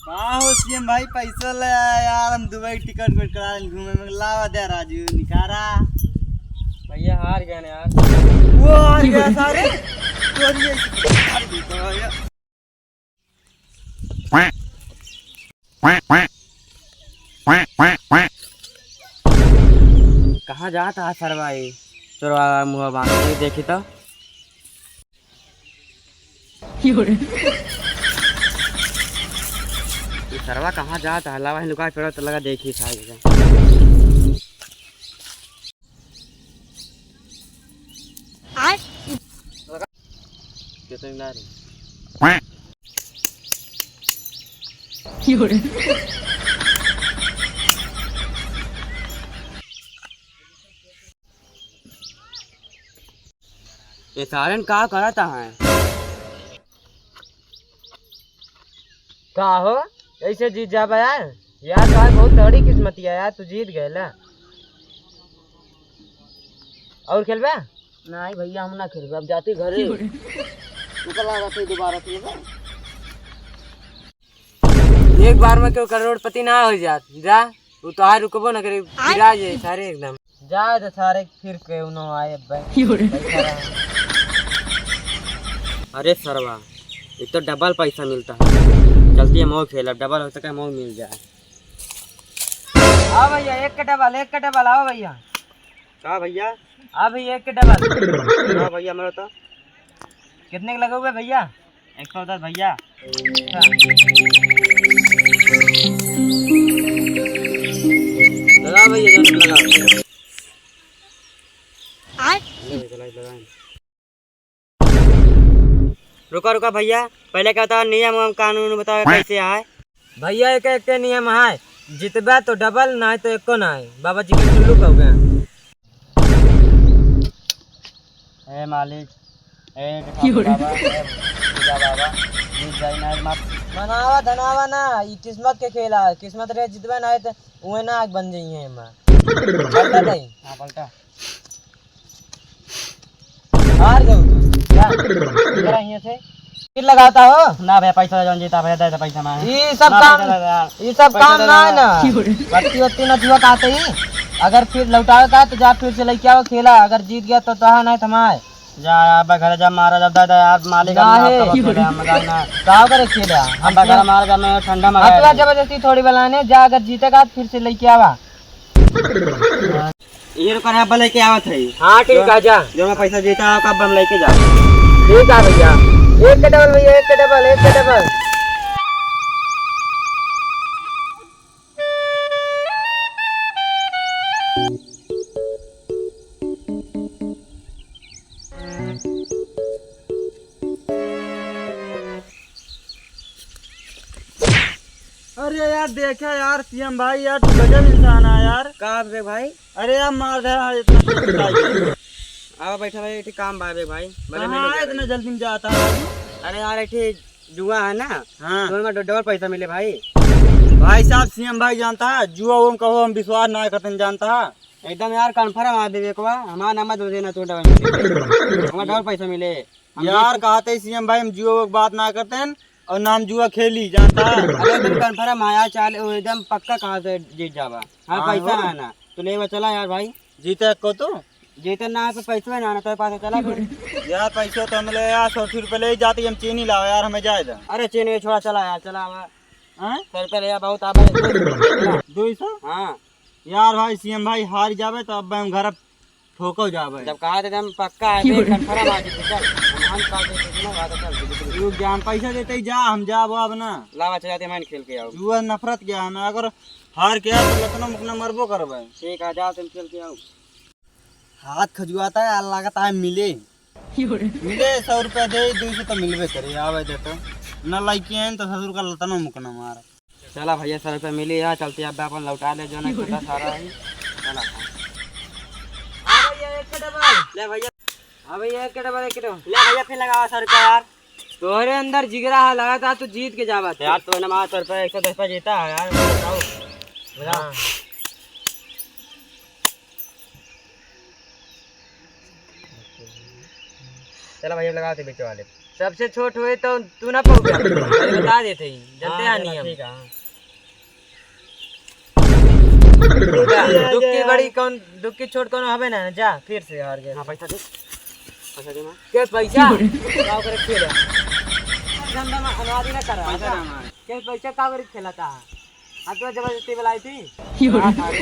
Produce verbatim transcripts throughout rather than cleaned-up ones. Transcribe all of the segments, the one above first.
का हो सीएम भाई, पैसा ले आया यार, हम दुबई टिकट वेट करा लें घूमे में। लावा दे राजू, निकारा। भैया हार गए ना यार। वो हार गया सारे। चोरी है। कहाँ जाता है सरवा ये? चोरवा मुँह बांध के देखी तो। ये सरवा कहाँ जाता है? लावा ही लुका के पेड़वा तो लगा देखी था एकदम। कितने ला रही? ये सारन का करत हैं? का हो, कैसे जीत जाबा यार? यार, तोहार बहुत तगड़ी किस्मतिया यार, तू जीत गए ला। और खेलबा? नहीं भैया, हम ना खेलबे, अब जाती घरे। तू का लागत है दोबारा खेलबे? एक बार में क्यों करोड़पति ना हो जात, जा, वो तोहार रुकबो ना करे, गिरा जाए सारे एकदम। जा दे सारे, फिर के उन्हों आए अब्बे। क्यों रे? पैसा रहा। अरे सरवा, ये तो डबल पैसा मिलता है, चलती है मऊ खेल, अब डबल हो सके मऊ मिल जाए। आओ भैया, एक के डबल, एक के डबल, आओ भैया। का भैया? आ भैया, एक के डबल। का भैया, मरो तो। कितने के लगे हुए भैया? एक सौ दस भैया। अच्छा। लगा भैया, जाने लगा। आय। लगा, लगा, लगा। रुका, रुका भैया, पहले का बताओ, नियम एवं कानून बताओ, कैसे है? भैया, एक, एक के नियम है, जितबा तो डबल, नाहीं तो एको नाहीं। बाबा जी के टुल्लू कह गए। ए मालिक, ए देखा क्यों रे? बाबा, ए पूजा बाबा, जीत जाई ना, माफ। मनावा धनावा ना, ई किस्मत के खेला है। किस्मत रहे जितबा ना है तो उहे ना आग बन जाई है एमा। पलटा दे। हाँ, पलटा। हार गयो तू। क्या? इधर आइए थे। फिर लगाता हो? ना भैया, पैसा जौन जीता भैया, दे दे पैसा मांगे। ई सब ना, काम, पैसा दे दे यार। ई सब पैसा काम दे दे ना है यार। ना। बत्ती वत्ती ना छुआ कहते ही। अगर फिर लौटावे का तो जा फिर से लेके आओ खेला। अगर जीत गया तो तोहार नहीं थमाए। जा अब घर जा मारा जा, दे दे यार, मालिक ना अपना है। आपका बख्शे दे, हम जाए ना। का करे खेला? अब घर मारा जा, मैं ठंडा मंगाया हथवा नहीं। जबरदस्ती थोड़ी बलाने, जा अगर जीतेगा तो फिर से लेके आवा। ये रुका है, अब लेके आवत है। हाँ, ठीक है, जा। जो मैं पैसा जीता है, अब हम लेके जा। ठीक है भैया, एक के डबल भैया, एक के डबल, एक के डबल। अरे यार, देखा यार, सीएम भाई यार, तू गजब इंसान है यार। का बे भाई? अरे यार, मार दे यार, इतना भाई। आवा बैठा भाई, एक काम बा बे भाई, भले कहाँ मिल है गया इतना भाई। जल्दी में जाता है? अरे यार, एक ठे जुआ है ना, हाँ। तो ओमा डबल पैसा मिले भाई। भाई साहब, सीएम भाई जानता है, जुआ वो कहो हम विश्वास ना करते जानता है। एकदम यार, confirm आ विवेकवा, हमारा नंबर दे देना, तू डबल मिले। हमारा डबल पैसा मिले। हम यार, जीत कहते सीएम भाई, हम जुआ वो बात ना करते हैं और ना हम जुआ खेली, जानता है? अरे एकदम confirm आया, चाल, वो एकदम पक्का कहा से जीत जावा। हाँ, हाँ, पैसा हो। है ना, तो लेवा चला यार भाई। जीते को तू? जीते ना तो पैसा ना, ना तो पास चला फिर। यार, पैसा तो हम ले यार, सौ रुपये ले जाते, हम चीनी लाओ यार, हमें जाए दे। अरे चीनी छोड़ा, चला यार, चला आवा। हाँ? सौ रुपये ले आ, बहुत आवा। दो सौ? हाँ। यार भाई, सीएम भाई हार जावे तो अब हम घर ठोको जावे। जब कहा थे हम पक्का है, तो confirm आ जीते, चल। हम, हम कहा थे, कितना बात है, चल, बिल्कुल। रुक जा, हम पैसा देते ही जा, हम जाबो अब ना। लावा, चल जाते, मैं खेल के आऊँ। जुआ नफरत क्या हमें, अगर हार के आए तो लतनो मुकना मरबो करबे। ठीक है, जाओ तुम खेल के आओ। हाथ खजुआता है, आ लागत है मिले। मिले सौ रुपया दे, दो सौ तो मिलबे करे, आवे दे तो। न लइके आइन तो ससुर का लतनो मुकना मार। चला भैया, सौ रुपया मिली है, चलते अब अपन लौटा ले, जो नहीं छोटा सारा है। चला। हाँ भैया, एक के डबल। ले भैया। हाँ भैया, एक के डबल, एक के डबल। ले भैया, फिर लगावा सौ रुपया यार। तोहरे अंदर जिगरा है, लगातार तू जीत के जावा। यार, तो ना मार सौ रुपया, एक सौ दस रुपया जीता है यार, बताओ। बताओ। हाँ। चला भैया, लगाओ तो बीच वाले। सबसे छोट होए तो तू ना पहुँचा, बता देते ही, जनते हाँ, हैं चला, नियम। ठीक है, हाँ। दुख की बड़ी कौन, दुख की छोट कौन हवे ना, जा फिर से हार गए। हाँ, पैसा दे, पैसा दे माँ। के पैसा? का करे खेला? धंधा में अनाज ना कर रहा पैसा था। दे माँ। के पैसा का करे खेला था? अब तो जबरदस्ती बुलाई थी। हाँ, सारे।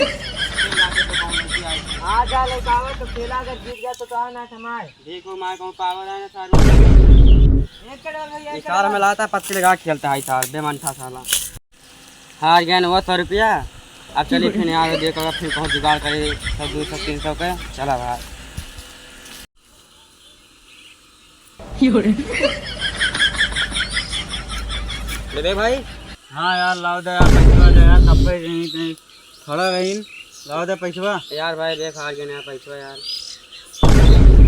आ जा, लइका आवा तो खेला, अगर जीत गया तो कहा ना थमाए। देखो मार कहूँ पावर है ना सारू। एक करोड़ भैया, एक इशारा करोड़। में लाता पत्ती लगा के खेलता है सार, बेमंठा साला। हार गए ना वो सौ रुपया। अब चलिए फिर यार देखो, फिर कहूँ जुगाड़ करे सौ, दो सौ, तीन सौ के। चला भाई। लेबे भाई? हाँ यार, लाओ दे यार, पैसवा दे यार, सब पे यहीं पे खड़ा रहीन, लाओ दे पैसवा। यार भाई, देख, हार गए ना यार, पैसवा यार।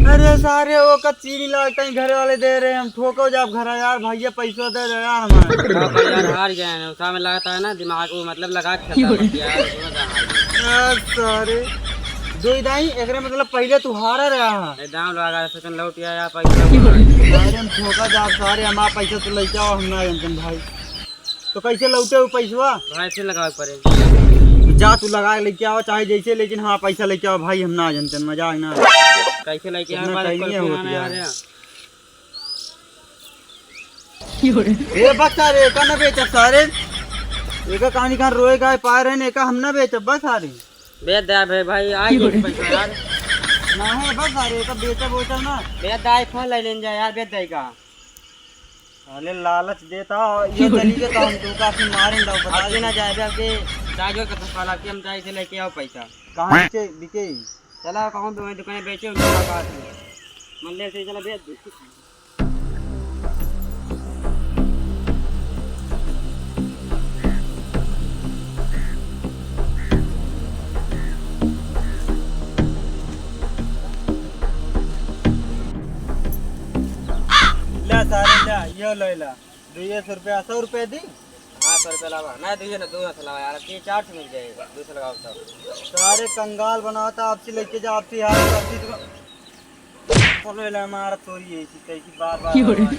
अरे सारे, वो का चीनी लागता है, घर वाले दे रहे हैं, हम ठोको जाब घर यार, भैया पैसवा दे दे यार हमारे। बाप रे यार, हार गए हैं, उठा में लागता है ना, दिमाग वो मतलब लगा के खेलता है यार, दोनों का हार गए। यार सारे, दो ही दाई, एकरे मतलब पहिले तू हारा रहा है। ए, दाम लगा के सोचन लौट आया पैसा। अरे हम ठोका जा सारे, हमारा पैसा तो लेके आओ, हम ना जानते भाई। तो कैसे लौटे हो पैसवा? भाई से लगावे पड़े। जा तू लगा के लेके आओ चाहे जैसे, लेकिन हाँ पैसा लेके आओ भाई, हम ना जानते, मजाक ना। कैसे लेके आओ, इतना बात चाहिए कुल होती ना है। आ रहा। ए बस सारे, एका ना बेचब सारे। एका कहानी कहाँ रोए गाय पाए रहे, एका हम ना बेचब बस सारे। बेच दे बे भाई, आ गए पैसा यार। ना है बस सारे, एका बेचब बेचब ना। बेच दे, iPhone ले लेन जा यार, बेच दे का। अरे लालच देता, ये चली गए तो हम तो काफी मारेंगे, बताइए। अब ना जाए बे, अब के साजो का थप्पा लाके हम जाए से लेके आओ पैसा। कहाँ से बिके? चला, कहूँ भी वहीं दुकान बेचे, उनके पास बात है। मन ले से चला, बेच दे। ले सारे ले, यो ले ला। दुइये सौ रुपया, सौ रुपया दी? हाँ, सौ रुपया लावा। नहीं, दुइये ना, दो ना लावा यार, अब तीन चार सौ मिल जाएगा, दो सौ लगाओ तब। सारे कंगाल बनावता, आपसी लेके जा, आपसी हार, आपसी दुकान। बोलो, ले मार तोरी है, इसी, इसी बार, बार, क्यों बार, रे? बार।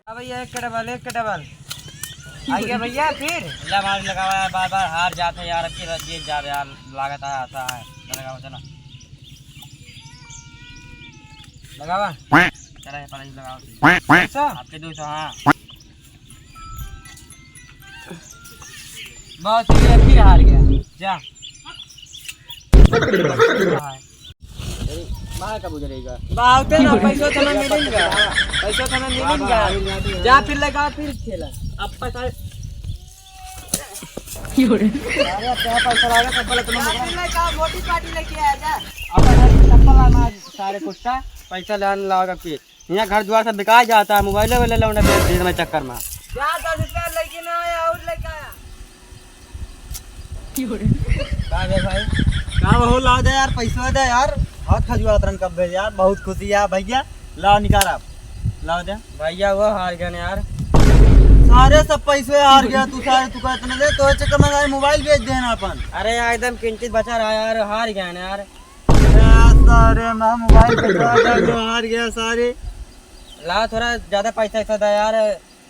हाँ भैया, एक के डबल, एक के डबल। आ गया भैया, फिर? ले मार लगावा यार, बार, बार हार जाते यार, अब की बार जीत जावे यार, लागत है, ऐसा है। लगावा, चला। लगावा। चला, ये पहले लगाओ। दो सौ? आपके दो सौ, हाँ। बहुत सही है, फिर हार गया। जा। मार का बुझ रहेगा। बावते ना, पैसो तो हमें मिलेगा। पैसो तो हमें मिलेगा। जा फिर लगा, फिर खेला। अब पता अरे, अब क्या पैसा लाएगा, सब गलत नंबर जा फिर लगा, मोटी पार्टी लेके आया जा। अब चप्पल लाना सारे कुत्ता। पैसा लान लाओ अब की। यहाँ घर द्वार सब बिका जाता है, मोबाइल वोबाइल लौंडा बेच दे मैं चक्कर में। जा दस रुपया लेके ना आया और लेके आया। का बे भाई? का हो, लाओ दे यार, पैसा दे यार। हाथ खजुआ तरन कब भेज यार, बहुत खुशी है भैया। लाओ निकाल आप, लाओ दे। भैया वो हार गए यार। सारे सब पैसे हार गया तू, सारे तू कहते ना दे, तो चक्कर में सारे मोबाइल बेच देना अपन। अरे यार एकदम किंचित बचा रहा यार, हार गए ना यार। यार सारे मैं मोबाइल बेचवा जाएंगे, हार गया सारे। ला थोड़ा ज्यादा पैसा ऐसा था यार,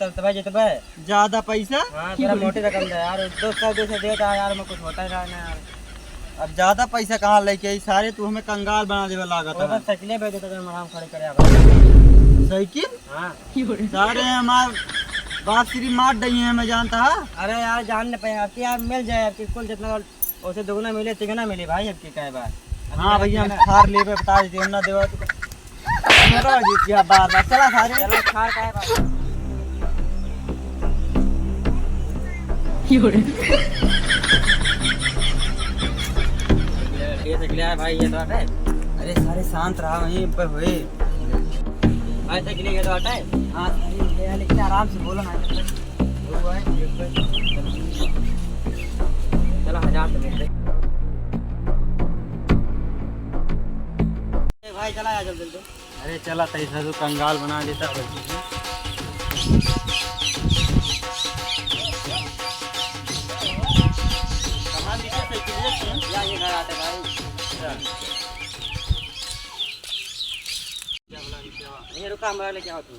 तब तब जितबे। ज्यादा पैसा? हाँ, थोड़ा मोटी रकम दे यार, दो सौ दो सौ देता यार, मैं कुछ होता ही ना यार। अब ज्यादा पैसा कहाँ लेके आई सारे, तू हमें कंगाल बना देवे लागत है। साइकिल बेच देता तो हम आराम खड़े करे आवा। साइकिल? हाँ। सारे हमार बाप श्री मार डई है, मैं जानता है। अरे यार जान न पाए, आपके यार मिल जाए, आपके कुल जितना उसे दुगना मिले, तिगना मिले भाई, अब की कहे बात। हाँ भैया, हम थार लेबे, बता दीजिए, हम ना देवा तो। मेरा जीत गया बार बार, चला सारे। चला, थार का है बात। ये तो क्लियर है भाई, ये तो है। अरे सारे शांत रहा, वहीं पे हुए। भाई, साइकिल ये तो हटा है। हाँ, सारे ये है, लेकिन आराम से बोलो ना। वो है, ये पे। चलो, हजार तो मिल गए। ए भाई, चला यार जल्दी जल्दी। अरे चला, तैसा तो कंगाल बना देता है। ये घर आते भाई। ये रुका, हम लेके आओ तू।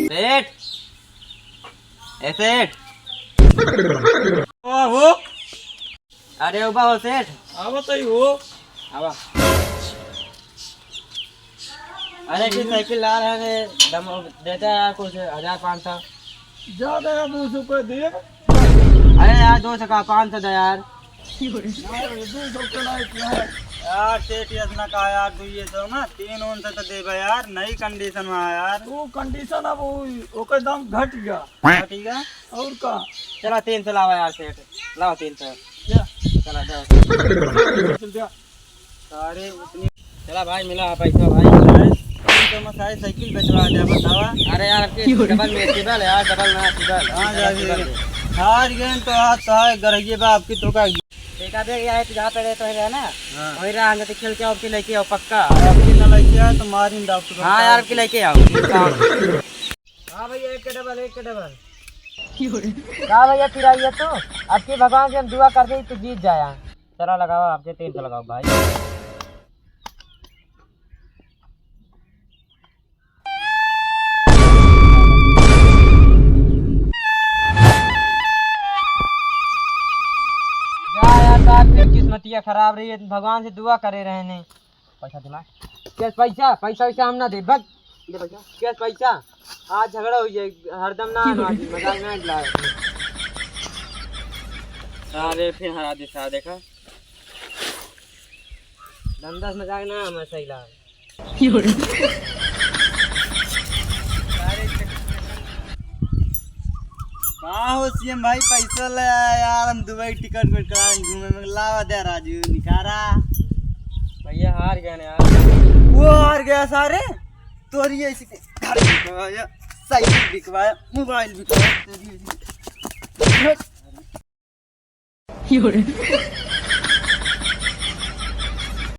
सेठ, ए सेठ। ओ हो। अरे उबा हो सेठ। आवा तो ही हो। आवा। अरे की साइकिल ला रहे हैं, दम देता है यार कुछ हजार पाँच सौ। ज्यादा है दो सौ रुपये दे। अरे यार दो सौ का, पाँच सौ दे यार। यार, दो सौ के लायक है। यार, सेठ, इतना का यार, दो ये सौ ना, तीन उन से तो देबे यार, नई कंडीशन में है यार। वो कंडीशन अब वो, ओकर दाम घट गया। घट गया? और का? चला, तीन सौ लावा यार, सेठ, लावा तीन सौ। क्या? चला, जाओ। चल, जा। सारे उतनी चला भाई, मिला है पैसा भाई। तीन सौ में सारी साइकिल बेचवा दे, बतावा। अरे यार, आपके डबल में टेबल है यार, डबल ना टेबल। हाँ, जा, डबल जा। टेबल है। हार गए तो आज तो है, गरहिए बा आपकी तो का। देखा देख, यहाँ पे जहाँ पे रहते हैं ना, हाँ। वही रहा, हम तो खेल के आपके लेके आओ पक्का। आपकी ना लेके आए तो मारी डॉक्टर हाँ यार, आपके लेके आओ। हाँ भैया, एक के डबल, एक के डबल। का भैया, पिराइए तू? अब की भगवान से हम दुआ करते ही तू जीत जाया। चला लगावा, आपके तीन सौ लगाओ भाई। जा यार साहब, फिर किस्मतिया खराब रही है, भगवान से दुआ करे रहे ने। पैसा दिला। कैश पैसा, पैसा वैसा हम ना दे, भग। दे पैसा। कैश पैसा। आज झगड़ा हो जाए, हरदम ना आना, आज मजाक ना दिला। सारे फिर हरा दे, सारा देखा। धंधा से मजाक ना, हमें सही लगा। का हो सीएम भाई, पैसा ले आया यार, हम दुबई टिकट वेट करा घूमे में, लावा दे राजू, निकारा। भैया हार गए ना यार। वो हार गया सारे, तोरी ऐसी के घर बिकवाया, साइकिल बिकवाया, मोबाइल बिकवाया, तेरी ऐसी। 有人。